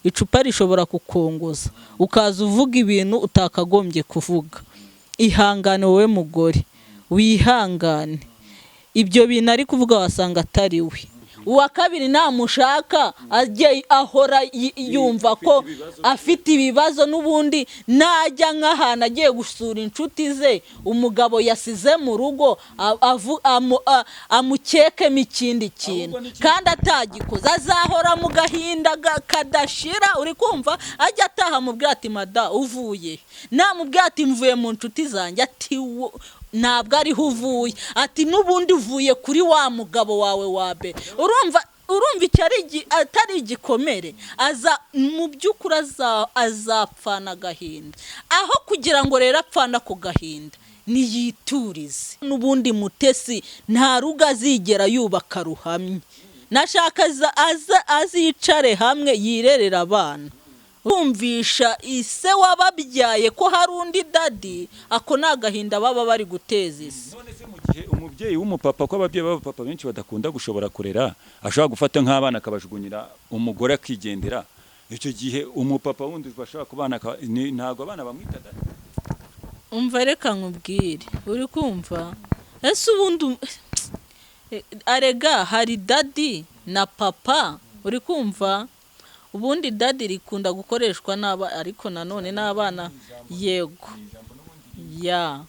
Icupa rishobora kukongoza ukaza uvuga ibintu utakagombye kuvuga. Ihangane wowe mugore, wihangane. Ibyo bintu ari kuvuga wasanga atari we. Uwa kabiri namushaka ajye ahora yumva ko afite ibibazo, n'ubundi najya nk'ahantu agiye gusura inshuti ze umugabo yasize mu rugo, amukekemo ikindi kintu kandi atagikoze, azahora mu gahinda kadashira. Uri kumva? Ajya ataha amubwira ati: "Mada, uvuye?" Namubwira ati: "Mvuye mu nshuti zanjye," ati: "Ntabwo ariho uvuye," ati: "N'ubundi uvuye kuri wa mugabo wawe wa mbere." Urumva icyo atari igikomere? Aza mu by'ukuri azapfana agahinda. Aho kugira ngo rero apfane ako gahinda, niyiturize. N'ubundi Mutesi nta rugo azigera yubaka ruhamye. Nashaka azicare hamwe yirerera abana. Kumvisha ise wababyaye ko hari undi daddy, ako ni agahinda baba bari guteza isi. None se mu gihe umubyeyi w'umupapa, ko ababyeyi b'abapapa benshi badakunda gushobora kurera, ashobora gufata nk'abana akabajugunyira umugore akigendera, icyo gihe umupapa wundi bashobora kubana ntabwo abana bamwita daddy? Umva, reka nkubwire. Uri kumva? Ese ubundi arega hari daddy na papa. Uri kumva? Ubundi daddy rikunda gukoreshwa n'aba, ariko nanone n'abana, yego ya,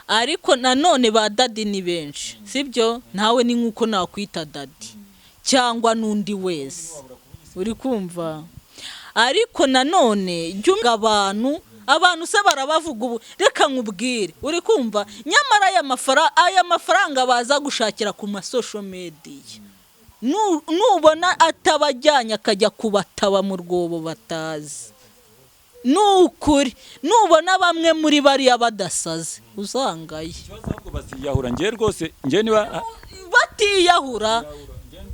ariko nanone ba daddy ni benshi, sibyo? Nawe ni nk'uko nakwita daddy cyangwa n'undi wese. Uri kumva? Ariko nanone jya umva abantu se barabavuga ubu. Reka nkubwire. Uri kumva? Nyamara aya mafaranga baza gushakira ku ma social media, nubona atabajyanye akajya kubataba mu rwobo batazi, ni ukuri nubona bamwe muri bariya badasaze, uzangaye. Ikibazo ahubwo baziyahura. Njyewe rwose, njyewe niba Batiyahura.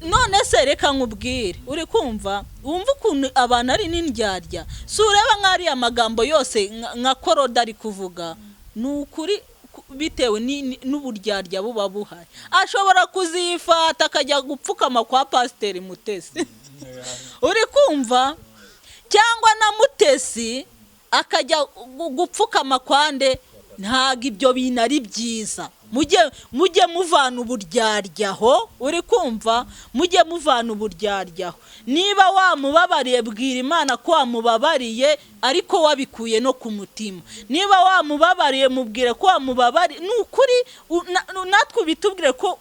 None se reka nkubwire. Uri kumva? Wumva ukuntu abantu ari n'indyarya. Si ureba nk'ariya magambo yose nka Koroda ari kuvuga? Ni ukuri, bitewe n'uburyarya buba buhari, ashobora kuzifata akajya gupfukama kwa Pasiteri Mutesi. Uri kumva? Cyangwa na Mutesi akajya gupfukama kwande. Ntabwo ibyo bintu ari byiza. Mujye muvana uburyarya aho. Uri kumva? Mujye muvana uburyarya aho. Niba wamubabariye, bwira Imana ko wamubabariye, ariko wabikuye no ku mutima. Niba wamubabariye, mubwire ko wamubabariye. Ni ukuri, natwe ubitubwire, ko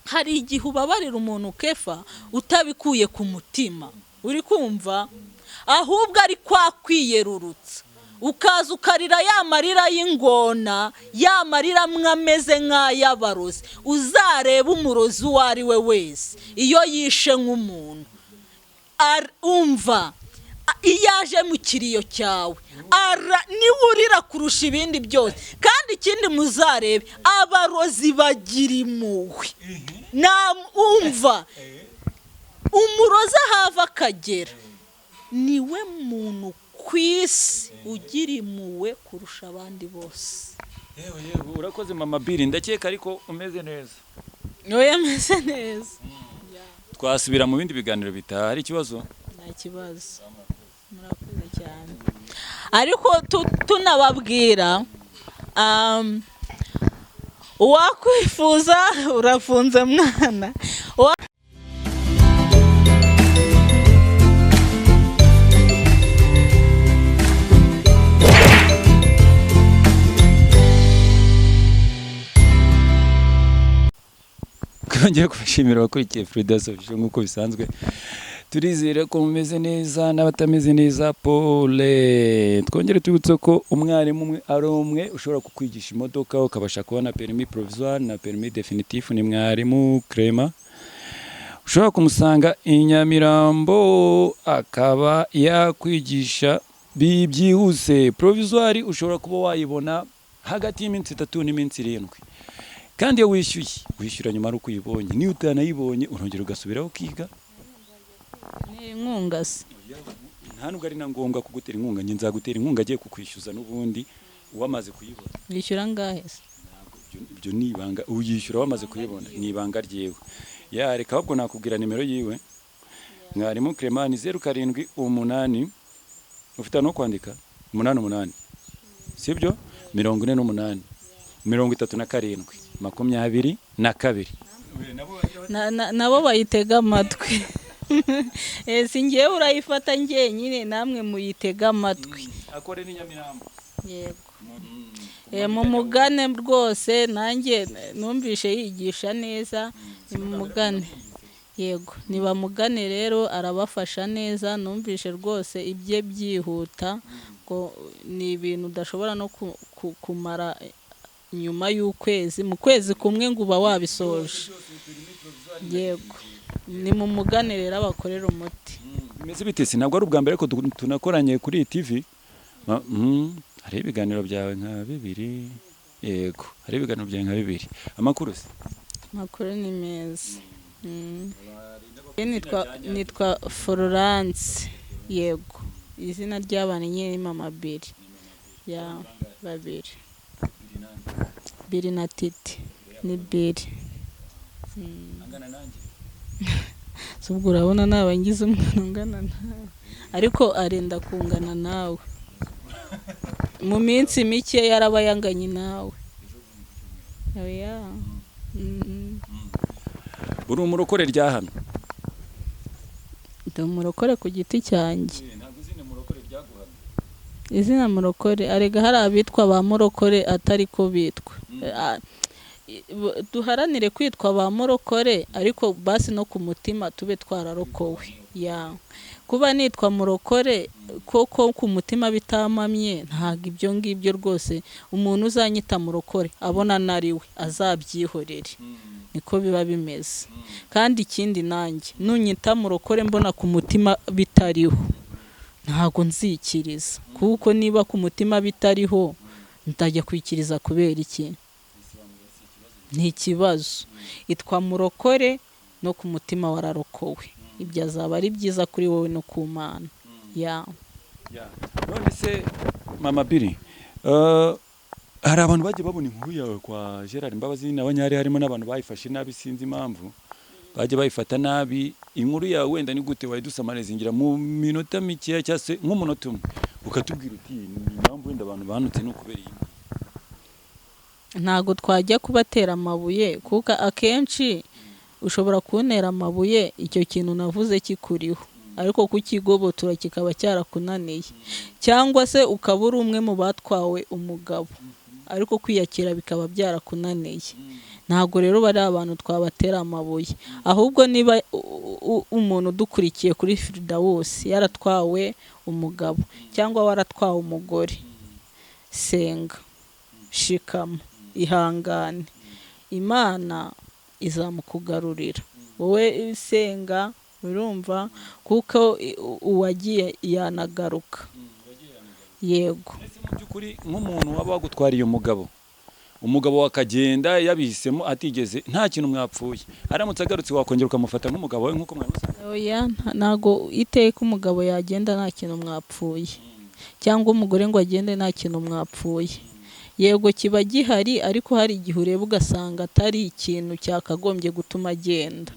hari igihe ubabarira umuntu kefa utabikuye ku mutima. Uri kumva? Ahubwo ari kwa kwiyerurutsa, ukaza ukarira ya marira y'ingona, ya marira amwe ameze nk'ay'abarozi. Uzareba umurozi uwo ari we wese, iyo yishe nk'umuntu, umva, iyo aje mu kiriyo cyawe, niwe urira kurusha ibindi byose. Kandi ikindi muzarebe, abarozi bagira impuhwe. Umva, umurozi ahava akagera niwe muntu ku isi ugira impuhwe kurusha abandi bose. Yewe yewe, urakoze Mama Biri, ndakeka ariko umeze neza. Niwe ameze neza. Twasubira mu bindi biganiro bitaha, hari ikibazo? Nta kibazo, murakoze cyane. Ariko tunababwira, uwakwifuza, urafunze mwana. Twongeye kubashimira abakurikiye Frida Official. Nk'uko bisanzwe, turizere ko mumeze neza, n'abatameze neza pole. Twongere tubutse ko umwarimu umwe ari umwe ushobora kukwigisha imodoka ukabasha kubona permis provisoire na permis définitif, ni mwarimu Clement. Ushobora kumusanga i Nyamirambo akaba yakwigisha byihuse. Provisoire ushobora kuba wayibona hagati y'iminsi 3 n'iminsi 7, kandi iyo wishyuye, wishyura nyuma ari uko uyibonye. Niyo utanayibonye, urongera ugasubiraho ukiga. Ni inkunga se? Nta nubwo ari na ngombwa kugutera inkunga. Njye nzagutera inkunga agiye kukwishyuza n'ubundi wamaze kuyibona. Wishyura angahe se? Ntabwo ibyo ni ibanga. Uyishyura wamaze kuyibona, ni ibanga ryiwe. Yareka ahubwo nakubwira nimero yiwe. Mwarimu Clement ni 078, ufite no kwandika, 88, sibyo? 48 37 22. Nabo bayitega amatwi. Si ngewe urayifata njyenyine, namwe muyitega amatwi. Akore ni Nyamirambo. Yego. Mumugane rwose, nanjye numvishe yigisha neza, nimumugane. Yego, nibamugane rero arabafasha neza, numvishe rwose ibye byihuta, ngo ni ibintu udashobora no kumara nyuma y'ukwezi, mu kwezi kumwe ngo uba wabisoje. Yego, nimumugane rero abakorera umuti. Bimeze bite se? Ntabwo ari ubwa mbere ariko tunakoranye kuri iyi TV. Hariho ibiganiro byawe nka bibiri. Yego, hariho ibiganiro byawe nka bibiri. Amakuru se? Amakuru ni meza. Nitwa Florence. Yego, izina ry'abana nyine ni Mama Biri. Ya babiri, Biri na Titi ni Biri. Si ubwo urabona naba ngize umwana ungana nawe, ariko arenda kungana nawe mu minsi mike, yaraba yanganye nawe. Oya. Uri umurokore ryahamye? Ndi umurokore ku giti cyanjye. Ntabwo izina murokore ryaguhamye? Izina murokore, arega hari abitwa ba murokore atari ko bitwa. Duharanire kwitwa ba murokore, ariko basi no ku mutima tube twararokowe. Ya kuba nitwa murokore koko ku mutima bitamamye, ntabwo ibyo ngibyo rwose. Umuntu uzanyita murokore abona nariwe azabyihorere, niko biba bimeze. Kandi ikindi, nanjye nunyita murokore mbona ku mutima bitariho, ntabwo nzikiriza, kuko niba ku mutima bitariho ndajya kwikiriza kubera iki? Ni ikibazo. Itwa murokore no ku mutima wararokowe, ibyo azaba ari byiza kuri wowe no ku Mana. Ya. None se Mama Biri, hari abantu bagiye babona inkuru yawe kwa Gerard Mbabazi na Banyari, harimo n'abantu bayifashe nabi, sinzi impamvu bagiye bayifata nabi inkuru yawe. Wenda ni gute wayidusamariza ingira mu minota mikeya cyangwa se nk'umunota umwe, ukatubwira uti ni impamvu wenda abantu banutse ni ukubera iyi? Ntabwo twajya kubatera amabuye, kuko akenshi ushobora kuntera amabuye icyo kintu navuze kikuriho, ariko kukigobotora kikaba cyarakunaniye, cyangwa se ukaba uri umwe mu batwawe umugabo ariko kwiyakira bikaba byarakunaniye. Ntabwo rero bari abantu twabatera amabuye, ahubwo niba umuntu udukurikiye kuri Firidawusi yaratwawe umugabo cyangwa waratwawe umugore, senga, shikama, ihangane, Imana izamukugarurira. Wowe senga, urumva, kuko uwagiye yanagaruka. Yego. Ese mu by'ukuri nk'umuntu waba wagutwariye umugabo, umugabo wakagenda yabihisemo atigeze, nta kintu mwapfuye, aramutse agarutse wakongera ukamufata nk'umugabo wawe nk'uko mwari musanzwe? Oya, ntago iteka umugabo yagenda nta kintu mwapfuye, cyangwa umugore ngo agende nta kintu mwapfuye. Yego kiba gihari, ariko hari igihe ureba ugasanga atari ikintu cyakagombye gutuma agenda.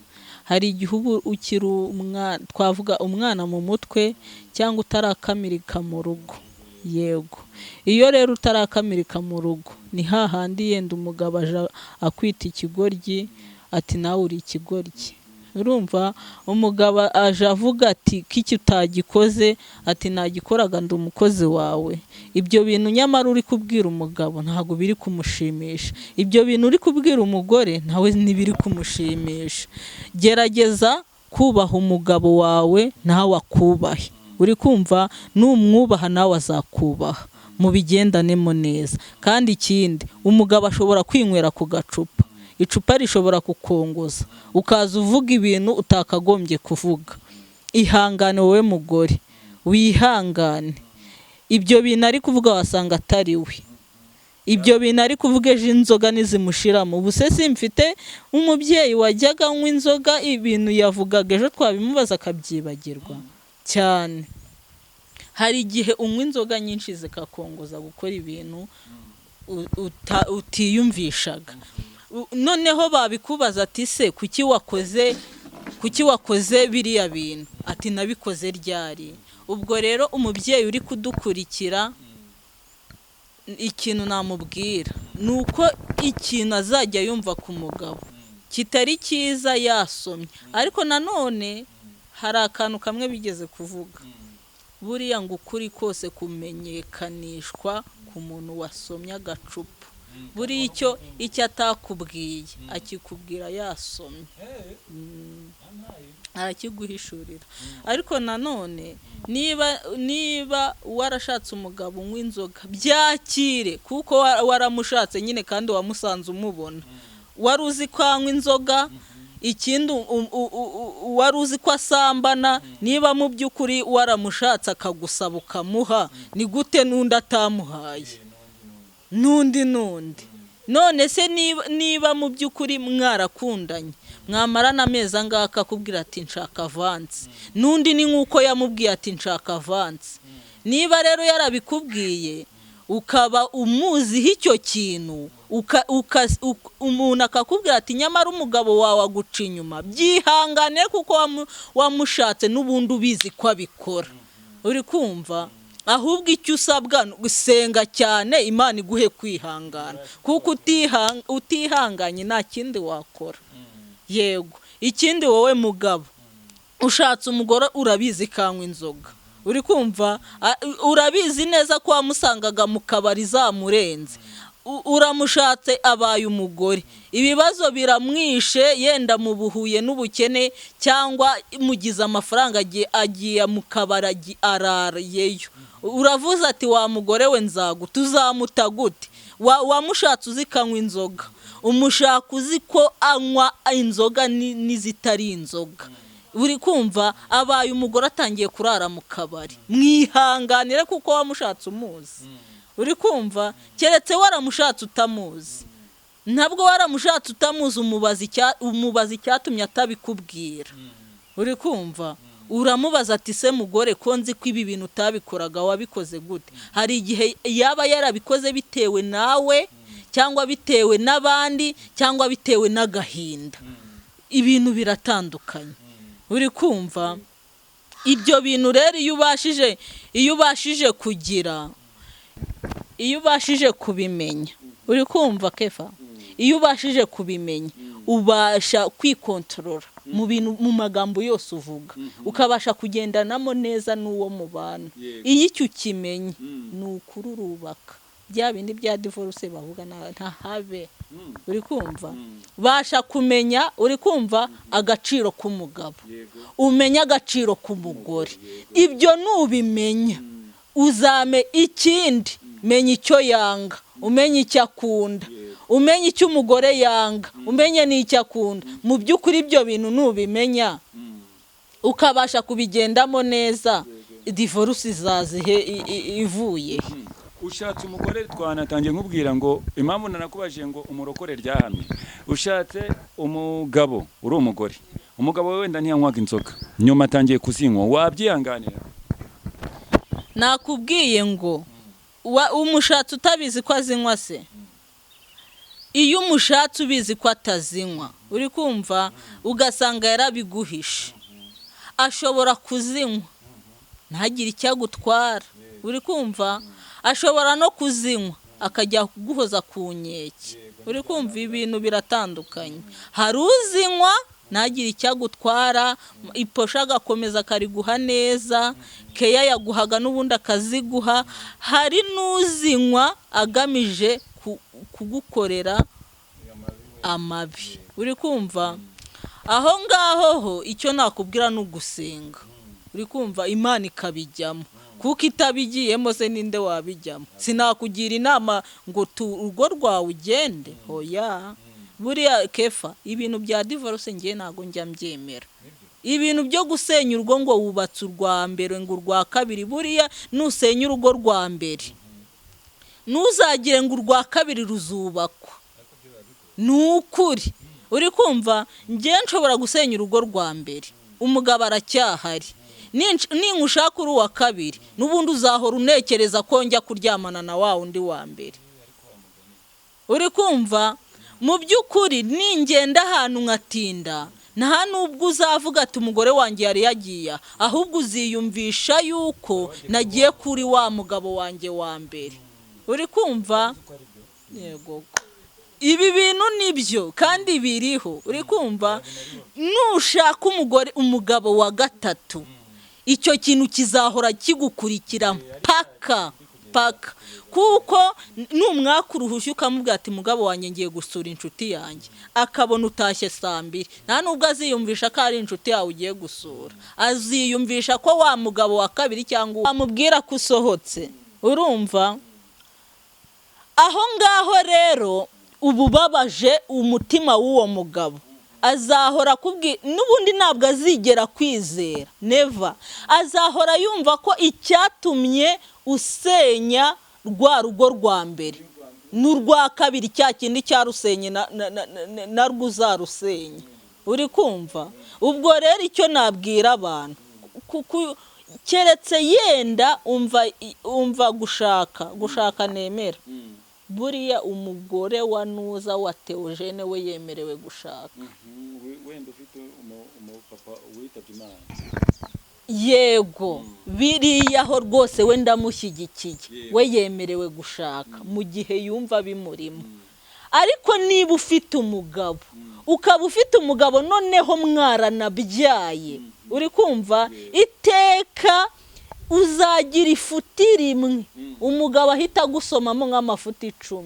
Hari igihe uba ukiri umwana, twavuga umwana mu mutwe, cyangwa utarakamirika mu rugo. Yego, iyo rero utarakamirika mu rugo ni hahandi yenda umugabo aja akwita ikigoryi, ati nawe uri ikigoryi. Urumva umugabo aje avuga ati k'iki utagikoze, ati nagikoraga ndi umukozi wawe. Ibyo bintu nyamara uri kubwira umugabo ntabwo biri kumushimisha, ibyo bintu uri kubwira umugore nawe ntibiri kumushimisha. Gerageza kubaha umugabo wawe nawe akubahe. Uri kumva, numwubaha nawe azakubaha, mubigendanemo neza. Kandi ikindi, umugabo ashobora kwinywera ku gacupa, icupa rishobora kukongoza ukaza uvuga ibintu utakagombye kuvuga. Ihangane wowe mugore, wihangane. Ibyo bintu ari kuvuga wasanga atari we. Ibyo bintu ari kuvuga ejo inzoga nizimushiramo. Ubu se simfite umubyeyi wajyaga anywa inzoga, ibintu yavugaga ejo twabimubaza akabyibagirwa cyane. Hari igihe unywa inzoga nyinshi zikakongoza gukora ibintu utiyumvishaga. Noneho babikubaza ati se kuki wakoze Kuki wakoze biriya bintu? Ati nabikoze ryari? Ubwo rero umubyeyi uri kudukurikira, ikintu namubwira ni uko ikintu azajya yumva ku mugabo kitari cyiza yasomye. Ariko nanone hari akantu kamwe bigeze kuvuga, buriya ngo ukuri kose kumenyekanishwa ku muntu wasomye agacupa. Buriya icyo atakubwiye akikubwira yasomye, arakiguhishurira. Ariko nanone niba warashatse umugabo unywa inzoga, byakire, kuko waramushatse nyine kandi wamusanze umubona, wari uzi ko anywa inzoga. Ikindi, wari uzi ko asambana. Niba mu by'ukuri waramushatse akagusaba ukamuha, ni gute n'undi atamuhaye? N'undi. None se niba mu by'ukuri mwarakundanye, mwamarana amezi angahe, akakubwira ati nshaka avansi, n'undi ni nk'uko yamubwiye ati nshaka avansi. Niba rero yarabikubwiye ukaba umuziho icyo kintu, umuntu akakubwira ati nyamara umugabo wawe aguca inyuma, byihangane, kuko wamushatse n'ubundi ubizi ko abikora. Uri kumva? Ahubwo icyo usabwa ni gusenga cyane, Imana iguhe kwihangana, kuko utihanganye nta kindi wakora. Yego. Ikindi, wowe mugabo ushatse umugore urabizi kanywa inzoga, uri kumva? Urabizi neza ko wamusangaga mu kabari zamurenze. Uramushatse abaye umugore, ibibazo biramwishe, yenda mu buhuye n'ubukene cyangwa mugize amafaranga, agiye mu kabari, ararayeyo. Uravuze ati wa mugore we nzaguta. Uzamuta gute? Wamushatse uzi ko anywa inzoga, umushaka uzi ko anywa inzoga n'izitari inzoga. Uri kumva? Abaye umugore atangiye kurara mu kabari. Mwihanganire kuko wamushatse umuzi. Uri kumva? Keretse waramushatse utamuzi. Ntabwo waramushatse utamuzi, umubaza icyatumye atabikubwira. Uri kumva? Uramubaza ati se mugore, ko nzi ko ibi bintu utabikoraga, wabikoze gute? Hari igihe yaba yarabikoze bitewe nawe, cyangwa bitewe n'abandi, cyangwa bitewe n'agahinda. Ibintu biratandukanye. Uri kumva? Ibyo bintu rero, iyo ubashije kugira, iyo ubashije kubimenya, uri kumva Kefa, iyo ubashije kubimenya ubasha kwikontorora mu bintu, mu magambo yose uvuga, ukabasha kugendanamo neza n'uwo mubana. Iyo icyo ukimenye, ni ukuri urubaka. Bya bindi bya divorce bavuga ntahabe. Uri kumva? Basha kumenya, uri kumva, agaciro k'umugabo, umenye agaciro k'umugore. Ibyo nubimenya uzame. Ikindi, menya icyo yanga, umenye icyo akunda, umenye icyo umugore yanga, umenye n'icyo akunda. Mu by'ukuri ibyo bintu nubimenya ukabasha kubigendamo neza, divorce izaza ivuye he? Ushatse umugore, twanatangiye nkubwira ngo impamvu nanakubajije ngo umurokore ryahamye. Ushatse umugabo, uri umugore, umugabo we wenda ntiyanywaga inzoga, nyuma atangiye kuzinywa, wabyihanganira? Nakubwiye ngo umushatse utabizi ko azinywa se? Iyo umushatse ubizi ko atazinywa, uri kumva, ugasanga yarabiguhishe, ashobora kuzinywa ntagire icyo agutwara. Uri kumva? Ashobora no kuzinywa akajya kuguhoza ku nkeke. Uri kumva? Ibintu biratandukanye. Hari uzinywa ntagire icyo agutwara, iposha agakomeza akariguha neza, keya yaguhaga n'ubundi akaziguha. Hari n'uzinywa agamije kugukorera amabi. Uri kumva? Aho ngaho ho icyo nakubwira ni ugusenga. Uri kumva? Imana ikabijyamo, kuko itabigiyemo se ninde wabijyamo? Sinakugira inama ngo urugo rwawe ugende, hoya. Buriya Kefa, ibintu bya divorce ngiye ntabwo njya mbyemera. Ibintu byo gusenya urugo ngo wubatse urwa mbere, ngo urwa kabiri, buriya nusenya urugo rwa mbere ntuzagire ngo urwa kabiri ruzubakwa. Ni ukuri. Uri kumva? Ngewe nshobora gusenya urugo rwa mbere, umugabo aracyahari. Ninkushaka uri uwa kabiri, n'ubundi uzahora unekereza ko njya kuryamana na wa wundi wa mbere. Uri kumva? Mu by'ukuri ningenda ahantu nkatinda, Nta nubwo uzavuga ati umugore wanjye yari yagiye, ahubwo uziyumvisha yuko nagiye kuri wa mugabo wanjye wa mbere. Uri kumva? Yego, ibi bintu nibyo kandi biriho. Uri kumva? Nushaka umugore, umugabo wa gatatu, icyo kintu kizahora kigukurikira paka paka, kuko numwaka uruhushya ukamubwira ati mugabo wanjye, ngiye gusura inshuti yanjye, akabona utashye saa 2, nta nubwo aziyumvisha ko ari inshuti yawe ugiye gusura, aziyumvisha ko wa mugabo wa kabiri cyangwa wamubwira ko usohotse. Urumva aho ngaho rero uba ubabaje umutima w'uwo mugabo. Azahora akubwira n'ubundi, ntabwo azigera kwizera, never. Azahora yumva ko icyatumye usenya rwa rugo rwa mbere n'urwa kabiri, cya kindi cyarusenye narwo uzarusenya. Uri kumva? Ubwo rero icyo nabwira abantu, keretse yenda umva gushaka nemera, buriya umugore wa nuza wa Teogene we yemerewe gushaka. Wenda ufite umupapa witabye Imana. Yego, biriya ho rwose we ndamushyigikiye. We yemerewe gushaka mu gihe yumva bimurimo. Ariko niba ufite umugabo, ukaba ufite umugabo noneho mwaranabyaye, uri kumva, iteka uzagira ifuti rimwe umugabo ahita agusomamo nk'amafuti 10.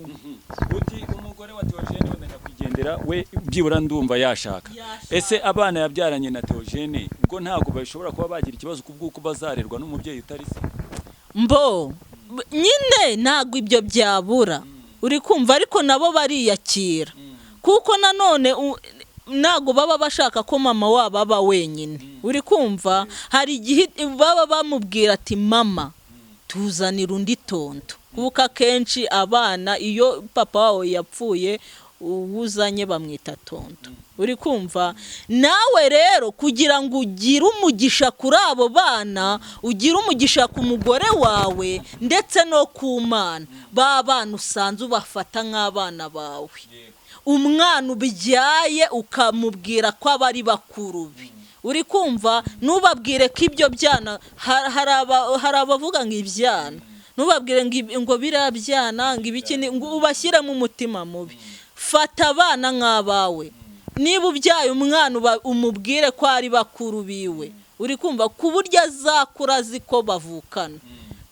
Uti umugore wa Theogene wenda nyakwigendera we byibura ndumva yashaka. Yashaka. Ese abana yabyaranye na Theogene ubwo ntabwo bashobora kuba bagira ikibazo ku bw'uko bazarerwa n'umubyeyi utari se? Mbo nyine ntabwo ibyo byabura, uri kumva, ariko nabo bariyakira, kuko nanone ntabwo baba bashaka ko mama wabo aba wenyine. Uri kumva, hari igihe baba bamubwira ati mama, tuzanira undi tonto, kuko akenshi abana iyo papa wabo yapfuye, uwuzanye bamwita tonto. Uri kumva? Nawe rero kugira ngo ugire umugisha kuri abo bana, ugire umugisha ku mugore wawe ndetse no ku Mana, ba bana usanze ubafata nk'abana bawe. Umwana ubyaye ukamubwira ko aba ari bakuru be. Uri kumva? Ntubabwire ko ibyo byana, hari abavuga ngo ibyana, ntubabwire ngo biriya byana, ngo ibiki, ngo ubashyiremo umutima mubi. Fata abana nk'abawe. Niba ubyaye umwana, umubwire ko ari bakuru biwe. Uri kumva? Ku buryo azakura azi ko bavukana.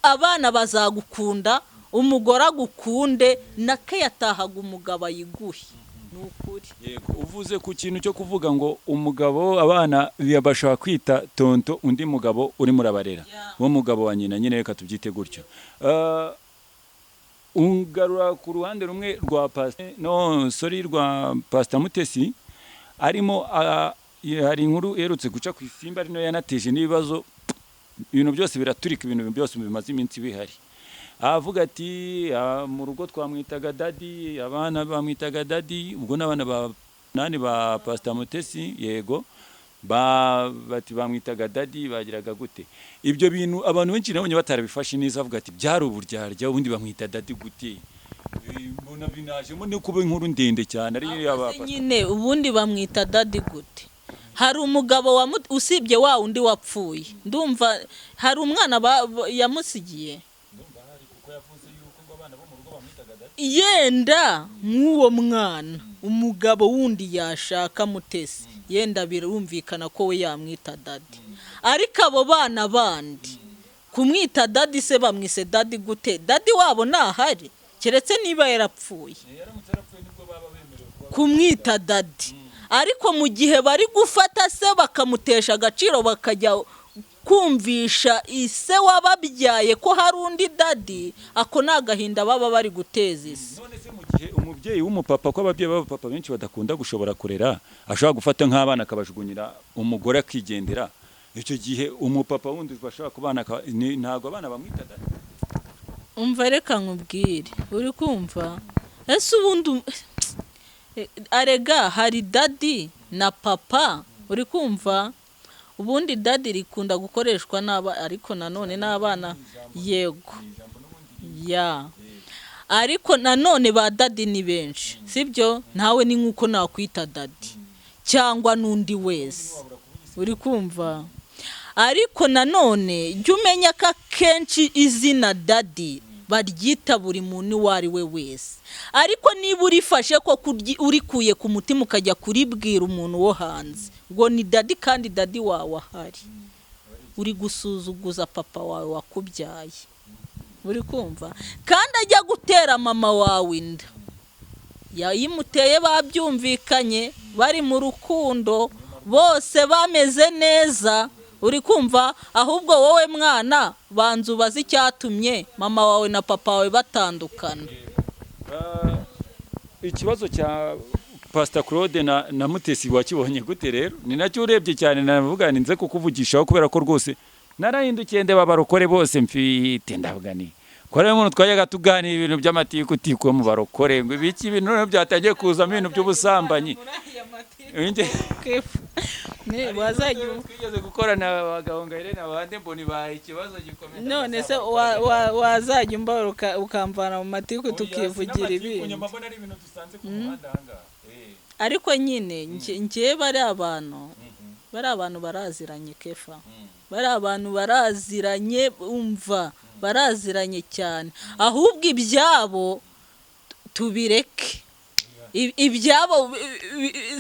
Abana bazagukunda, umugore agukunde, na ke yatahaga umugabo ayiguhe, ni ukuri. Yego, uvuze ku kintu cyo kuvuga ngo umugabo, abana bashobora kwita tonto undi mugabo urimo urabarera, uwo mugabo wa nyina nyine, reka tubyite gutyo. Ungarura ku ruhande rumwe rwa pastor, no sorry, rwa Pastor Mutesi arimo, hari inkuru iherutse guca ku Isimba, ari nayo yanateje n'ibibazo, ibintu byose biraturika, ibintu byose bimaze iminsi bihari. Avuga ati mu rugo twamwitaga daddy, abana bamwitaga daddy, ubwo n'abana ba nani ba Pastor Mutesi, yego, ba bati bamwitaga daddy, bagiraga gute. Ibyo bintu abantu benshi nabonye batarabifashe neza, avuga ati byari uburyarya, ubundi bamwita daddy gute? Mbona binajemo no kuba inkuru ndende cyane ari yaba Ahubwo se nyine ubundi bamwita daddy gute? Hari umugabo usibye wa wundi wapfuye, ndumva hari umwana yamusigiye. Yenda nk'uwo mwana umugabo wundi yashaka Mutesi, yenda birumvikana ko we yamwita daddy, ariko abo bana bandi kumwita daddy se, bamwise daddy gute? Daddy wabo ntahari, keretse niba yarapfuye kumwita daddy. Ariko mu gihe bari gufata se bakamutesha agaciro, bakajya kumvisha ise wababyaye ko hari undi daddy, ako ni agahinda baba bari guteza isi. None se mu gihe umubyeyi w'umupapa, ko ababyeyi b'abapapa benshi badakunda gushobora kurera, ashobora gufata nk'abana akabajugunyira umugore akigendera, icyo gihe umupapa wundi bashobora kubana ntabwo abana bamwita daddy? Umva, reka nkubwire. Uri kumva? Ese ubundi arega hari daddy na papa. Uri kumva? Ubundi daddy rikunda gukoreshwa n'aba, ariko nanone n'abana, yego ya, ariko nanone ba daddy ni benshi, sibyo? Nawe ni nk'uko nakwita daddy. Cyangwa n'undi wese, uri kumva? Ariko nanone jya umenya ko akenshi izina daddy baryita buri muntu uwo ari we wese, ariko niba urifashe ko urikuye ku mutima ukajya kuribwira umuntu wo hanze ngo ni daddy, kandi daddy wawe ahari, uri gusuzuguza papa wawe wakubyaye, uri kumva? Kandi ajya gutera mama wawe inda, yayimuteye babyumvikanye, bari mu rukundo, bose bameze neza, uri kumva? Ahubwo wowe mwana, banza ubaze icyatumye mama wawe na papa wawe batandukana. Ikibazo cya Pastor Claude na Mutesi wakibonye gute rero? Ni nacyo urebye cyane navuga ni nze kukuvugishaho, kubera ko rwose narahindukiye ndeba abarokore bose mfite, ndavuga ni ko rero umuntu twajyaga tuganira ibintu by'amatiku tiku yo mu barokore, ngo ibiki, ibintu noneho byatangiye kuzamo ibintu by'ubusambanyi. Twigeze gukorana abagabo ngo Irene abande mbona ibaye ikibazo gikomeye. None se wazajya umbara ukamvana mu matiku, tukivugira ibindi? Mbona ari ibintu dusanze ku muhanda ahangaha. Ariko nyine njye bari abantu baraziranye, Kefa, bari abantu baraziranye, umva, baraziranye cyane. Ahubwo ibyabo tubireke, ibyabo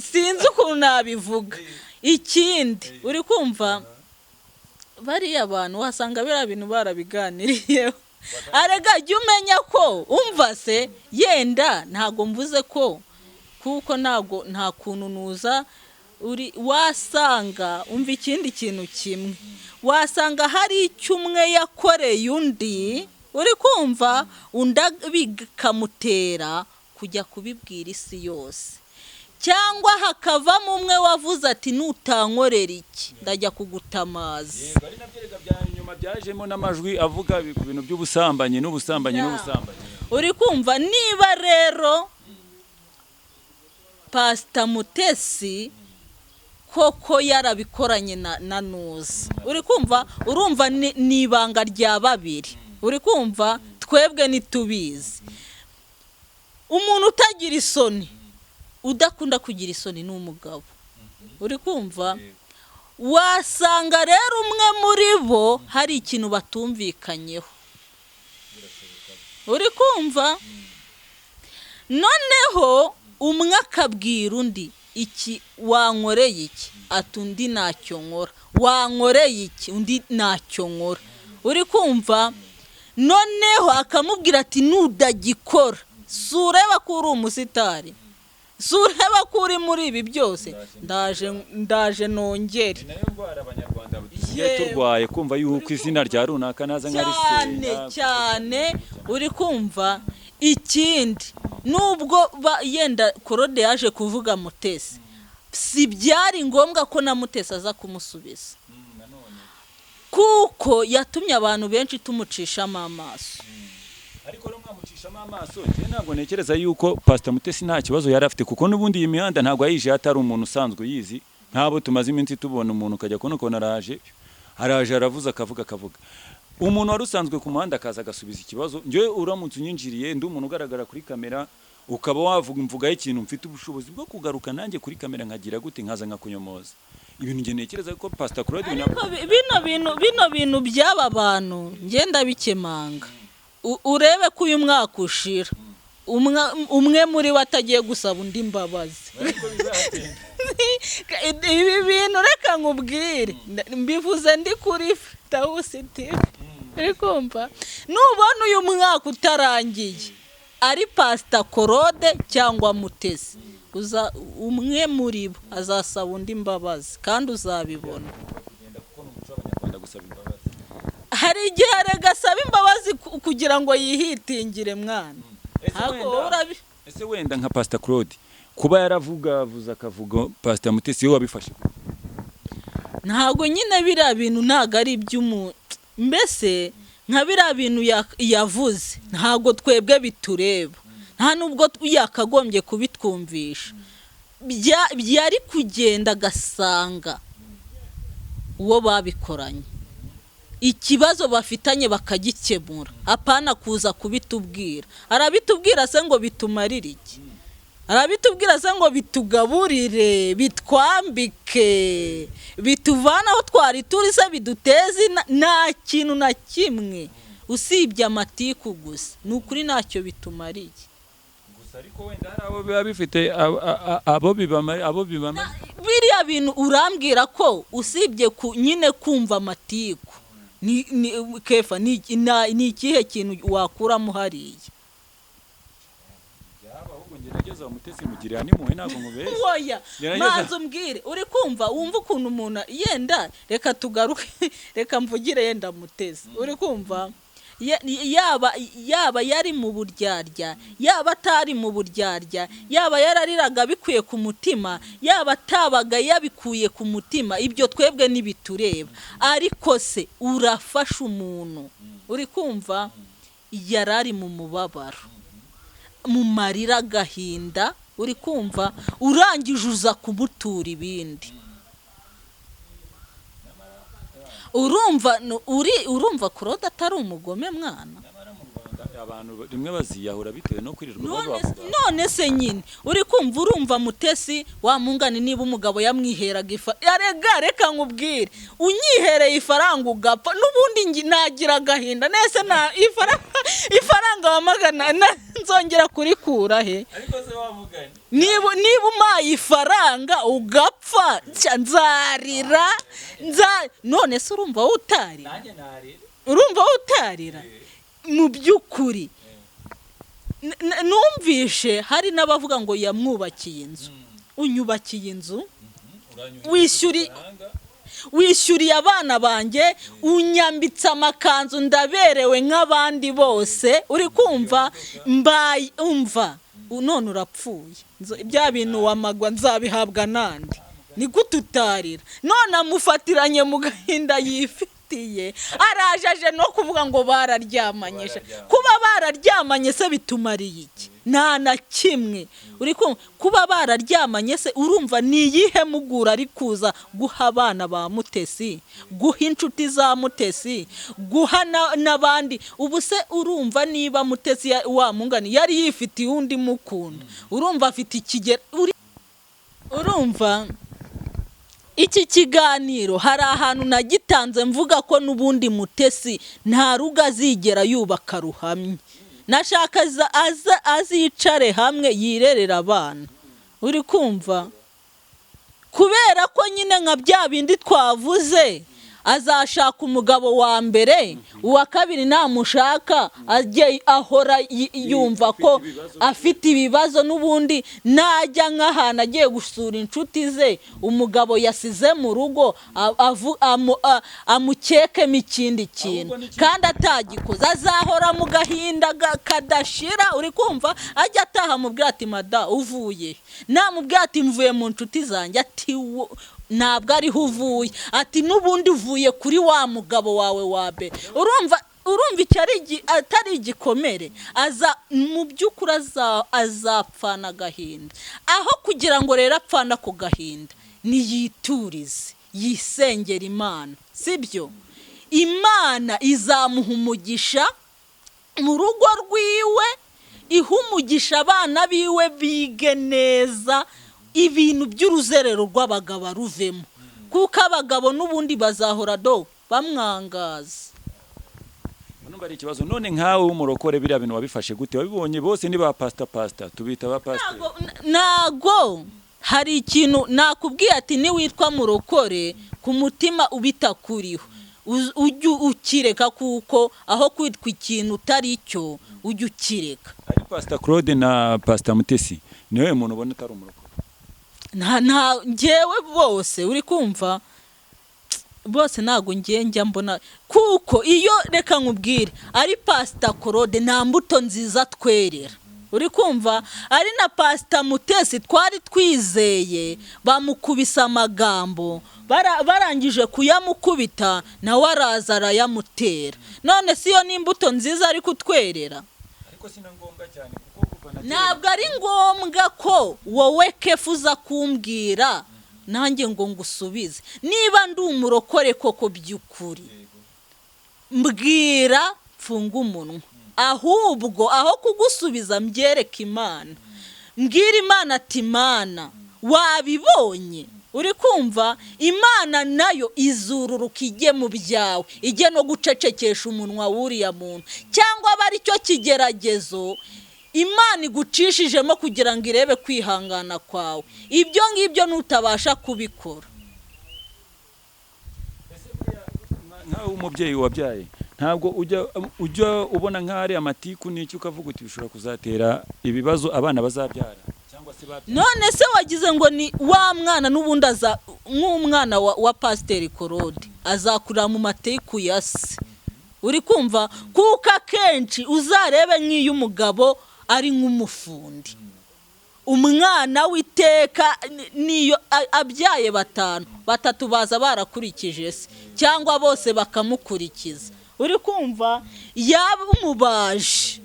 sinzi ukuntu nabivuga. Ikindi, uri kumva, bariya bantu wasanga biriya bintu barabiganiriyeho. Arega jya umenya ko, umva se, yenda ntabwo mvuze ko, kuko ntabwo nta kuntu nuza uri wasanga, umva, ikindi kintu kimwe, wasanga hari icyo umwe yakoreye undi, uri kumva, undi bikamutera kujya kubibwira isi yose, cyangwa hakavamo umwe wavuze ati: "Nutankorera iki, ndajya kugutamaza." Yego, ari nabyo rega bya nyuma byajemo n'amajwi avuga ku bintu by'ubusambanyi n'ubusambanyi n'ubusambanyi. Uri kumva? Niba rero Pasita Mutesi koko yarabikoranye na nuza, uri kumva, urumva ni ibanga rya babiri, uri kumva, twebwe ntitubizi. Umuntu utagira isoni, udakunda kugira isoni, ni umugabo, uri kumva? Wasanga rero umwe muri bo hari ikintu batumvikanyeho, uri kumva? Noneho umwe akabwira undi: "Iki wankoreye iki?" Ati undi: "Ntacyo nkora." "Wankoreye iki?" Undi: "Ntacyo nkora." Uri kumva? Noneho akamubwira ati: "Nudagikora, si ureba ko uri umusitari, si ureba ko uri muri ibi byose, ndaje, ndaje nongere." Ni nayo ndwara Abanyarwanda dusigaye turwaye, kumva yuko izina rya runaka naza cyane nkarisenga. Cyane, uri kumva? Ikindi, nubwo yenda Claude yaje kuvuga Mutesi, si byari ngombwa ko na Mutesi aza kumusubiza, kuko yatumye abantu benshi tumucishamo amaso. Ariko rero mwamucishamo amaso, njye ntabwo ntekereza yuko Pastor Mutesi nta kibazo yari afite, kuko n'ubundi iyi mihanda ntabwo yayije atari umuntu usanzwe uyizi. Nk'abo tumaze iminsi tubona, umuntu ukajya kubona ukabona araje, araje, aravuze, akavuga, akavuga. Umuntu wari usanzwe ku muhanda akaza agasubiza ikibazo, njyewe uramutse unyinjiriye, ndi umuntu ugaragara kuri kamera, ukaba wavuga mvugaho ikintu, mfite ubushobozi bwo kugaruka nanjye kuri kamera nkagira gute, nkaza nkakunyomoza. Ibintu njye ntekereza ko Pastor Claude Ariko bino bintu by'aba bantu ngenda bikemanga. Urebe ko uyu mwaka ushira umwe muri bo atagiye gusaba undi imbabazi. Ibi bintu reka nkubwire, mbivuze ndi kuri Tawusi TV, uri kumva? Nubona uyu mwaka utarangiye ari Pasita Claude cyangwa Mutesi, uza umwe muri bo azasaba undi imbabazi, kandi uzabibona. Kugenda kuko ni umuco w'Abanyarwanda gusaba imbabazi. Hari igihe arega asaba imbabazi kugira ngo yihitingire, mwana. Ese Ariko wowe Ese wenda nka Pastor Claude kuba yaravuga avuze akavuga Pastor Mutesi, we wabifashe gute? Ntabwo nyine biriya bintu ntabwo ari iby'umuntu, mbese nka biriya bintu yavuze ntabwo twebwe bitureba, nta nubwo yakagombye kubitwumvisha. Byari kugenda agasanga uwo babikoranye, ikibazo bafitanye bakagikemura, apana kuza kubitubwira. Arabitubwira se ngo bitumarire iki? Arabitubwira se ngo bitugaburire, bitwambike, bituvane aho twari turi se, biduteze nta kintu na kimwe usibye amatiku gusa. Ni ukuri ntacyo bitumariye. Gusa ariko wenda hari abo biba bifite, abo bibamara, abo bibamara. Biriya bintu urambwira ko usibye nyine kumva amatiku, ni kefa, ni ikihe kintu wakuramo hariya? Byaba ahubwo ngerageza Mutesi mugirira n'impuhwe, ntabwo mubeshya. Oya. Gerageza. Manza umbwire, uri kumva, wumva ukuntu umuntu yenda, reka tugaruke, reka mvugire yenda Mutesi, uri kumva, yaba yari mu buryarya, yaba atari mu buryarya, yaba yarariraga bikuye ku mutima, yaba atabaga yabikuye ku mutima, ibyo twebwe ntibitureba. Ariko se urafasha umuntu, uri kumva, yari ari mu mubabaro, mu marira, agahinda, uri kumva, urangije uza kumutura ibindi. Urumva uri urumva Claude atari umugome, mwana? Nyamara mu Rwanda abantu rimwe baziyahura bitewe no kwirirwa None bavuga. None se nyine uri kumva, urumva Mutesi wa mungani, niba umugabo yamwiheraga ifa, arega reka nkubwire, unyihereye ifaranga ugapfa, n'ubundi nagira agahinda. Nese na ifaranga wamagana nzongera kurikura he? Ariko se wamugani? Niba umpaye ifaranga ugapfa, nshya nzarira, none se urumva wowe utarira? Nanjye narira. Urumva wowe utarira mu by'ukuri? Numvishe hari n'abavuga ngo yamwubakiye inzu. Unyubakiye inzu, wishyuriye abana banjye, unyambitse amakanzu, ndaberewe nk'abandi bose, uri kumva, mbaye umva, none urapfuye. Bya bintu wamagwa nzabihabwa nande? Ni gute utarira? None amufatiranye mu gahinda yifitiye, araje aje no kuvuga ngo bararyamanye. Bararyamanye. Kuba bararyamanye se bitumariye iki? Nta na kimwe. Uri kumva, kuba bararyamanye se urumva ni iyihe mugura ari kuza guha abana ba Mutesi, guha inshuti za Mutesi, guha n'abandi? Ubu se urumva niba Mutesi wa mungani yari yifitiye undi mukunda, urumva afite ikigero? Urumva iki kiganiro hari ahantu nagitanze mvuga ko n'ubundi Mutesi nta rugo azigera yubaka ruhamye. Nashaka azicare hamwe yirerera abana, uri kumva, kubera ko nyine nka bya bindi twavuze, azashaka umugabo wa mbere, uwa kabiri namushaka ajye ahora yumva ko afite ibibazo. N'ubundi najya nk'ahantu agiye gusura inshuti ze, umugabo yasize mu rugo amukekemo ikindi kintu Ahubwo n'ikindi- kandi atagikoze. Azahora mu gahinda kadashira, uri kumva. Ajya ataha amubwira ati: "Mada, uvuye?" Namubwira ati: "Mvuye mu nshuti zanjye." Ati: "Ntabwo ariho uvuye." Ati: "N'ubundi uvuye kuri wa mugabo wawe wa mbere." Urumva icyo ari atari igikomere? Aza mu by'ukuri azapfana agahinda. Aho kugira ngo rero apfane ako gahinda, niyiturize, yisengera Imana, sibyo? Imana izamuha umugisha mu rugo rwiwe, iha umugisha abana biwe bige neza, ibintu by'uruzerero rw'abagabo aruvemo, kuko abagabo n'ubundi bazahora do bamwangaza. Numva ari ikibazo. None nkawe w'umurokore, biriya bintu wabifashe gute? Wabibonye bose ni ba pasita, tubita ba pasiteri. Ntago hari ikintu nakubwiye ati niwitwa murokore ku mutima ubitakuriho, ujye ukireka, kuko aho kwitwa ikintu utari cyo ujye ukireka. Ari Pasita Claude na Pasita Mutesi, niwe muntu ubona utari umurokore? Nta njyewe bose, uri kumva, bose ntabwo ngiye njya mbona, kuko iyo, reka nkubwire, ari Pasita Claude nta mbuto nziza twerera, uri kumva, ari na Pasita Mutesi twari twizeye bamukubise amagambo, barangije kuyamukubita nawe araza arayamutera. None si yo n'imbuto nziza ari kutwerera? Ariko si na ngombwa cyane, kuko kuva na kera Ntabwo ari ngombwa ko wowe kefu uza kumbwira nanjye ngo ngusubize. Niba ndi umurokore koko by'ukuri, mbwira mfunge umunwa, ahubwo aho kugusubiza mbyereke Imana. Mbwira Imana ati: "Imana, wabibonye?" Uri kumva? Imana nayo izururuka ijye mu byawe, ijye no gucecekesha umunwa w'uriya muntu, cyangwa aba aricyo kigeragezo Imana igucishijemo kugira ngo irebe kwihangana kwawe. Ibyo ngibyo nutabasha kubikora. Nkawe umubyeyi wabyaye, ntabwo ujya ubona nk'aho ari amatiku n'icyo ukavuga uti bishobora kuzatera ibibazo abana bazabyara cyangwa se babyara? None se wagize ngo ni wa mwana n'ubundi aza nk'umwana wa Pasiteri Korode azakurira mu matiku ya se? Uri kumva? Kuko akenshi uzarebe nk'iyo umugabo ari nk'umufundi, umwana w'iteka niyo abyaye batanu, batatu baza barakurikije se cyangwa bose bakamukurikiza. Uri kumva? Yaba umubaji,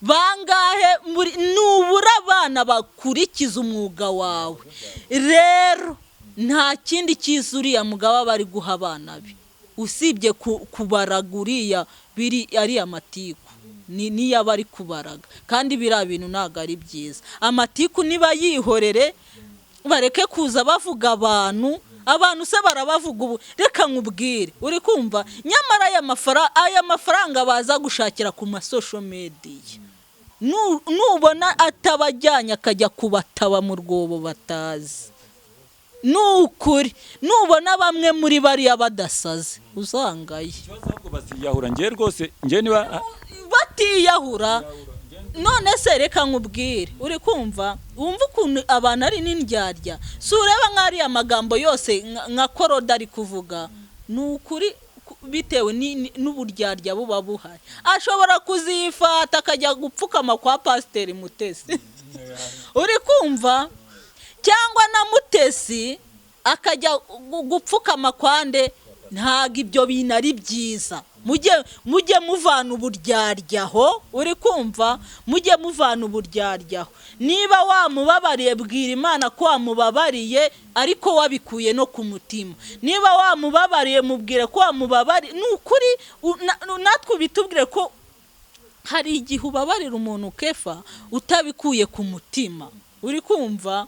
bangahe muri nubura abana bakurikiza umwuga wawe. Rero nta kindi cyiza uriya mugabo aba ari guha abana be usibye kubaraga uriya biri ariya matiku niyo aba ari kubaraga, kandi biriya bintu ntabwo ari byiza. Amatiku niba yihorere, bareke kuza bavuga abantu. Abantu se barabavuga ubu? Reka nkubwire, uri kumva? Nyamara aya mafaranga baza gushakira ku ma social media, nubona atabajyanye akajya kubataba mu rwobo batazi, ni ukuri nubona bamwe muri bariya badasaze uzangaye. Ikibazo ahubwo baziyahura. Njyewe rwose, njyewe niba Batiyahura. None se reka nkubwire, uri kumva? Wumva ukuntu abantu ari n'indyarya. Si ureba nk'ariya magambo yose nka Koroda ari kuvuga, ni ukuri bitewe n'uburyarya buba buhari, ashobora kuzifata akajya gupfukama kwa Pasiteri Mutesi, uri kumva? Cyangwa na Mutesi akajya gupfukama kwande. Ntabwo ibyo bintu ari byiza. Mujye muvana uburyarya aho, uri kumva? Mujye muvana uburyarya aho. Niba wamubabariye, bwira Imana ko wamubabariye ariko wabikuye no ku mutima. Niba wamubabariye, mubwire ko wamubabariye. Ni ukuri natwe ubitubwire ko hari igihe ubabarira umuntu kefa utabikuye ku mutima, uri kumva?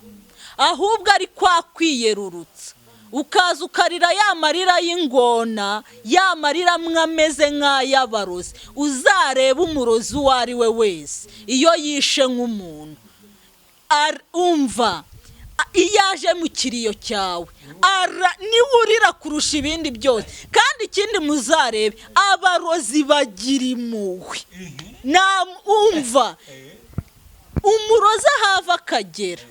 Ahubwo ari kwa kwiyerurutsa, ukaza ukarira ya marira y'ingona, ya marira amwe ameze nk'ay'abarozi. Uzareba umurozi uwo ari we wese iyo yishe nk'umuntu, umva, iyo aje mu kiriyo cyawe niwe urira kurusha ibindi byose. Kandi ikindi muzarebe, abarozi bagira impuhwe. Umva, umurozi ahava akagera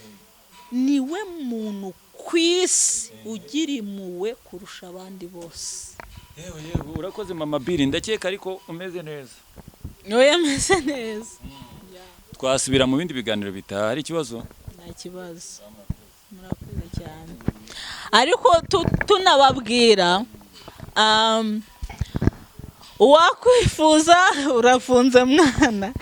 niwe muntu ku isi ugira impuhwe kurusha abandi bose. Yewe yewe, urakoze Mama Biri, ndakeka ariko umeze neza. Niwe ameze neza. Twasubira mu bindi biganiro bitaha, hari ikibazo? Nta kibazo, murakoze cyane. Ariko tunababwira uwakwifuza, urafunze mwana.